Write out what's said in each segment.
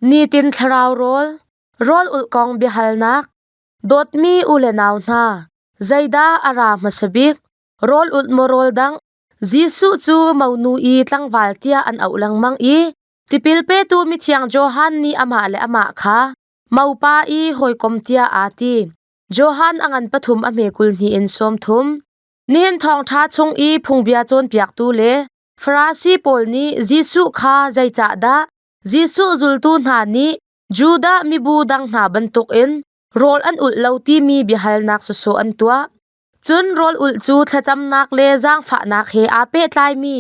Nitin thlarau rawl, rawl ulh kong biahalnak, dawtmi u le nau hna, zeidah a ra hmasa bik? Rawl ulh maw rawl dangh? Jesuh cu monu i tlangval tiah an auh lengmang i tipil petu mithiang Johan nih amah le amah kha mopa i hawikom tiah aa ti. Johan a ngan pathum a hme 20 in 30. Nihin thawngṭha chung i phungbia cawnpiaktu le Farasi pawl nih Jesuh kha zeicahdah Jesuh zultu hna nih Judah mibu dang hna bantukin rawl an ulh lo timi biahalnak sawsawh an tuah. Cun rawl ulh cu thlacamnak le zaangfahnak he aa pehtlaimi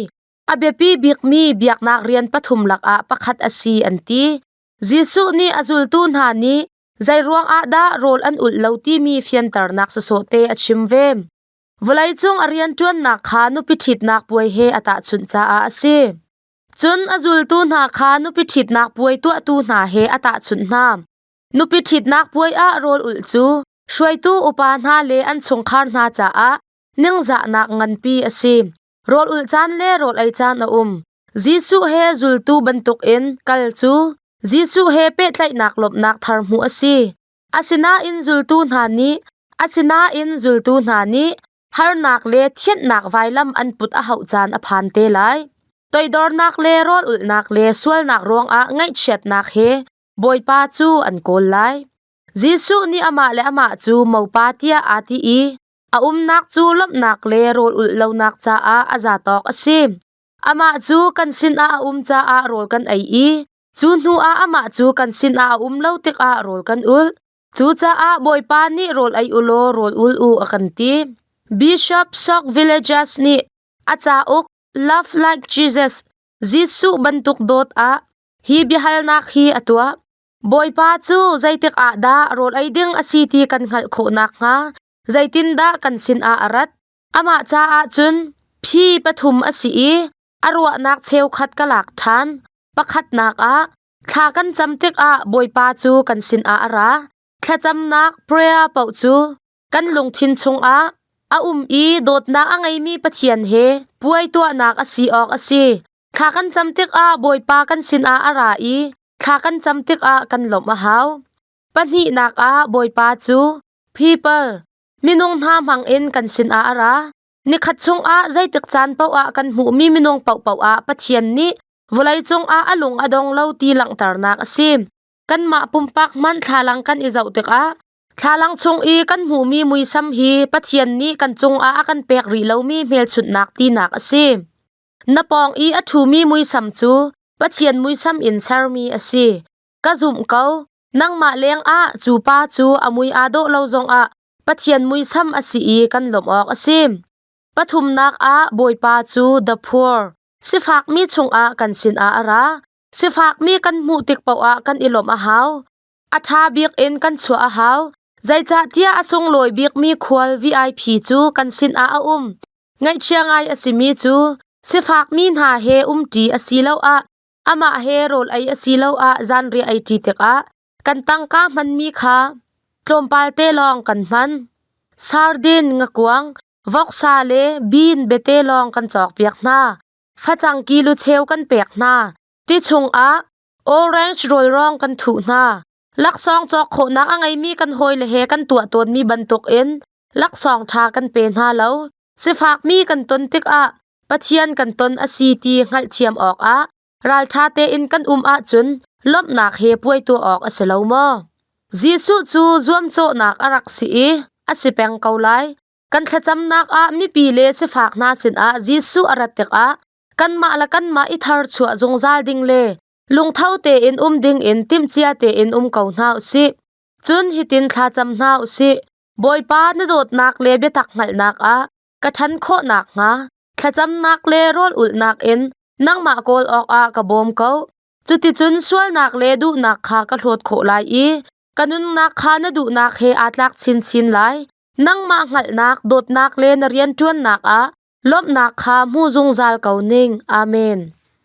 a biapi bikmi biaknak rian pathum lakah pakhat a si an ti. Jesuh nih a zultu hna nih zeiruang ah dah rawl an ulh lo timi fianternak sawsawh te a chim ve. Vawleicung a rianṭuannak kha nupi ṭhitnak puai he a tahchunh caah a si. Cun a zultu hna kha nupi ṭhitnak puai tuahtu hna he a tahchunh hna. Nupi ṭhitnak puai ah rawl ulh cu hruaitu upa hna le an chungkhar hna caah ningzahnak nganpi a si. Rawl ulh caan le rawl ei caan a um. Jesuh he zultu bantukin kal cu Jesuh he pehtlaihnak lawmhnak thar hmuh a si. Asinain zultu hna nih asinain zultu hna nih harnak le thianhnak vailam an put a hauh caan a phan te lai. Toidornak le rawl ulhnak le sualnak ruangah ngaihchiatnak he Bawipa cu an kawl lai. Jesuh nih amah le amah cu mopa tiah aa ti i a umnak cu lawmhnak le rawl ulh lonak caah a zatawk a si. Amah cu kan sinah a um caah rawl kan ei i cu hnuah amah cu kan sinah a um lo tikah rawl kan ulh. Cucaah Bawipa nih rawl ei u law rawl ul u a kan ti. Bishop Sok Villages nih a cauk Love Like Jesus Jesuh bantuk dawt ah hi biahalnak hi a tuah. Bawipa cu zeitik ah dah rawl ei ding a si ti kan hngalh khawh nakhnga zeitindah kan sinah a rat? Amah caah cun phi pathum a si i a ruahnak cheukhat ka lak ṭhan. Pakhatnak ah, thla kan cam tikah Bawipa cu kan sinah a ra. Thlacamnak prayer paoh cu kan lungthin chungah a um i dawtnak a ngeimi Pathian he puai tuahnak a si awk a si. Thla kan cam tikah Bawipa kan sinah a ra i thla kan cam tikah kan lawmh a hau. Pahnihnak ah Bawipa cu people minung hna hmangin kan sinah a ra. Nikhat chungah zeitik caan paoh ah kan hmuhmi minung paohpaoh ah Pathian nih vawleicung ah a lung a dong lo ti langhternak a si. Kanmah pumpak hmanh thlalang kan i zoh tikah thlalang chung i kan hmuhmi muisam hi Pathian nih kan cungah a kan pek rih lomi hmelchunhnak tinak a si. Na pawng i a ṭhumi muisam cu Pathian muisam in sermi a si. Ka zumh ko, nangmah lengah cu pa cu a mui aa dawh lo zongah Pathian muisam a si i kan lawmh awk a si. Pathumnak ah Bawipa cu the poor, sifakmi chungah kan sinah a ra. Sifakmi kan hmuh tik paoh ah kan i lawmh a hau. A ṭha bik in kan chuah a hau. Zeicahtiah a sunglawi bikmi khual VIP cu kan sinah a um. Ngaihchia ngai a simi cu sifakmi hna he umṭi asiloah amah he rawl ei asiloah zanriah eiṭi tikah kan tangka hmanmi kha tlawmpal te lawng kan hman. Sardine ngakuang, voksa le bean bete lawng kan cawkpiak hna. Facang kilo cheu kan pek hna. Ti chungah orange rawl rong kan thuh hna. Laksawng cawk khawhnak a ngeimi kan hawile he kan tuah tawnmi bantukin laksawng ṭha kan pe hna lo. Sifakmi kan ton tikah Pathian kan ton a si ti hngalhthiam awkah ralṭha tein kan um ahcun lawmhnak he puai tuah awk a si lo maw? Jesuh cu zuamcawhnak a rak si i a si peng ko lai. Kan thlacamnak ah mipi le sifak hna sinah Jesuh a rat tikah kanmah le kanmah i tharchuah zungzal ding le lungtho tein um ding in timhcia tein um ko hna u sih. Cun hitin thlacam hna u sih. Bawipa na dawtnak le biatak hngalhnak ah ka ṭhan khawh nakhnga thlacamnak le rawl ulhnak in nangmah kawl awkah ka bawm ko. Cuticun sualnak le duhnak kha ka hlawt khawh lai i ka nunnak kha na duhnak he aa tlak chinchin lai. Nangmah hngalhnak, dawtnak le na rianṭuannak ah lawmhnak kha hmu zungzal ko ning. Amen.